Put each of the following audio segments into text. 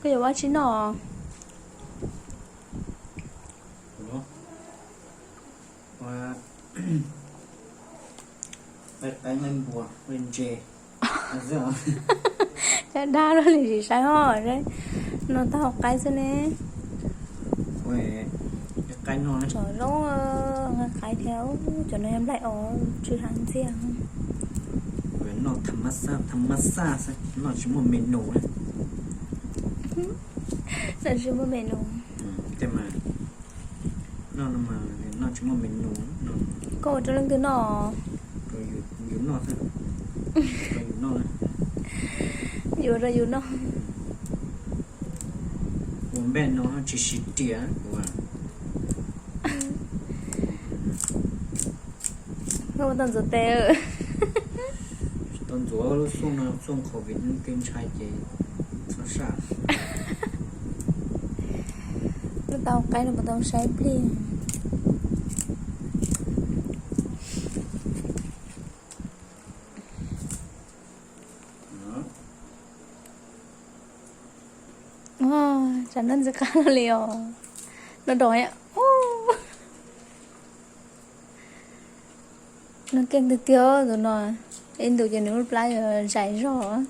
Koj yuav ua tsi noj? Ua qaib qaib ntses. Cov dab loj li tsis saib os, no tau qaib xwb ne. Tsom zoo, nqa qaib thiab, cov no yog nplaim os, tsw hav ntxiag. Noj tham mab xaj, tham mab xaj xwb, noj tsis muaj menu na. Noj tsis muaj menu. Tej mas noj no mas noj tsis muaj menu. Koj ua rau leej twg noj? Rau yus noj xwb. Rau yus noj na. Yuav rau yus noj. Ua npej no tsis siv riam kuv. Koj ua tau ntxuav tes. Tsis tau ntxuav, lub xuaj no xuaj covid twb ntshai ces txhob saj. Lub tau qaib no puas tau saib plig. Tsam no ntxim qab no li os. No dos, no keej tiag tiag tus no. Ib ntus ces nws lub plab yuav zais zog.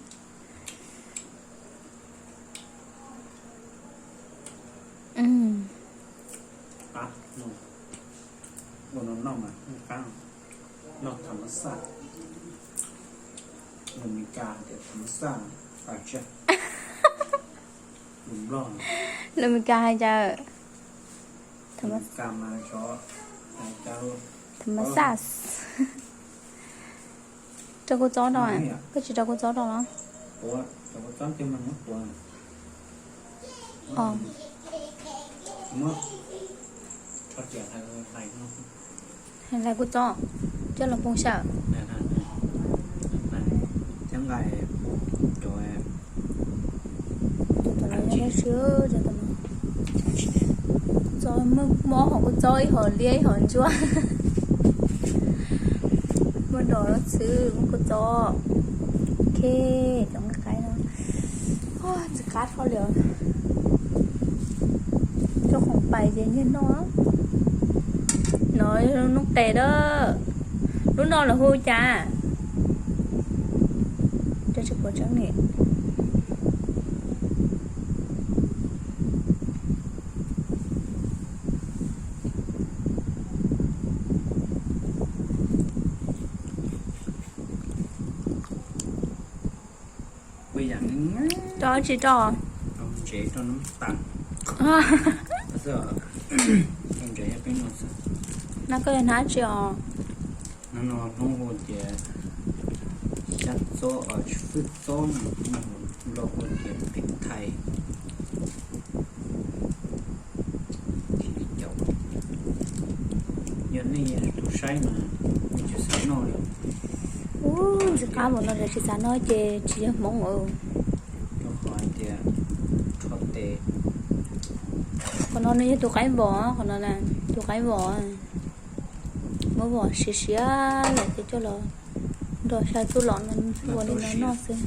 Ua no noj mas qab, noj tham mab xaj. Lus Meskas tias tham mab xaj, lus Nplog, lus Meskas hais cas? Tham mab xaj, tham mab xaj. Rau kua txob rau, koj tsis rau kua txob rau los? Hais lais kua txob coj los poob sawm. Cov no yog dab tsi? Cov no, muaj ob hom kua txob, ib hom liab ib hom ntsuab. Muaj dos los xwb, muaj kua txob. Ok, cov nqaij qaib no ntxim qab dhau li os. Cov khoom pais ces nyiag noj. No noob qes a, lub no lawv hu cas? Tsis paub tseeb li. Rau tsis rau? Ntsev rau nab tas. No koj yog hnab tsi os? No Hmoob hu tias xyab txob, fwj txob, Nplog hu tias tiv thais. Yog nej tus saib mas nej tsis xav noj li. Ub, ntxim qab npaum no lawv tsis xav noj ces tsis yog Hmoob os. Rau qhov hais tias rho tes. Qhov no nws yog tus qaib vos, qhov no na, tus qaib vos. Muab vos siav siav lawm ces coj los nrog xya txuj lom no ua li no noj xwb.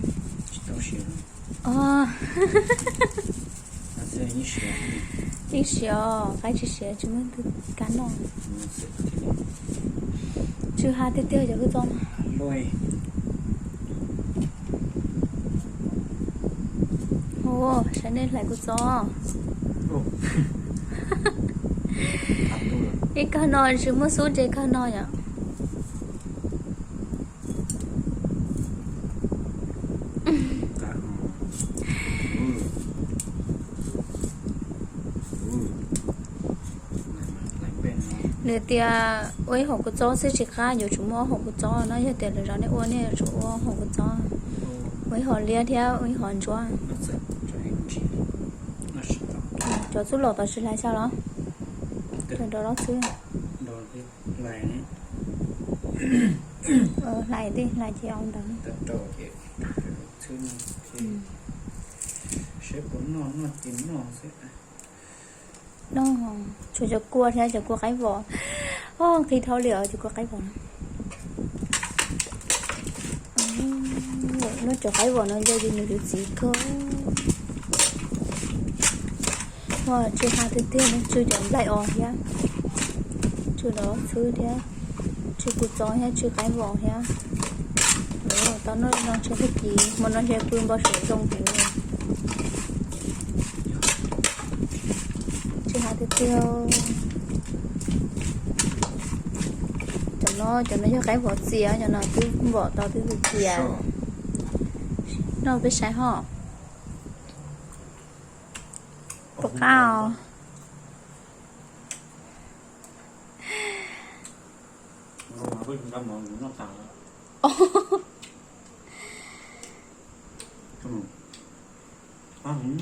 Yeej siav os, qaib tsis siav tsis muaj tus kav noj. Tsw ha tiag tiag cov kua txob. Ua, saib nej hlais kua txob. Ib kawg no tsis muaj xub ntseg kawg no yom. Nws tias ua ib hom kua txob xwb tsis qab, yuav tsum muaj ob hom kua txob no, yog tias lwm zaus nej ua nej yuav tsum ua ob hom kua txob, ua ib hom liab thiab ua ib hom ntsuab. Cov txuj lom tod tsis hlais xyaw los? Rau rau los xwb. Hlais, hlais ces ua ntawd. Noj, tshuav cov kua thiab cov kua qaib vos. Os, nqhis dhau li os cov kua qaib vos no. Noj cov qaib vos no nco yus nws tus txiv kawg. Ua tsw ha tiag tiag, tsw cov nplaim os thiab, tsw los xwb thiab, tsw kuv txoov thiab, tsw qaib vos thiab. Tau noj no tsw tag kis hmo no ces pw npau suav zoo heev li. Tsw ha tiag tiag. Cov no, cov no yog qaib vov txias, cov no twb npom tau twb cia. Noj peb saib ho. Puas qab os?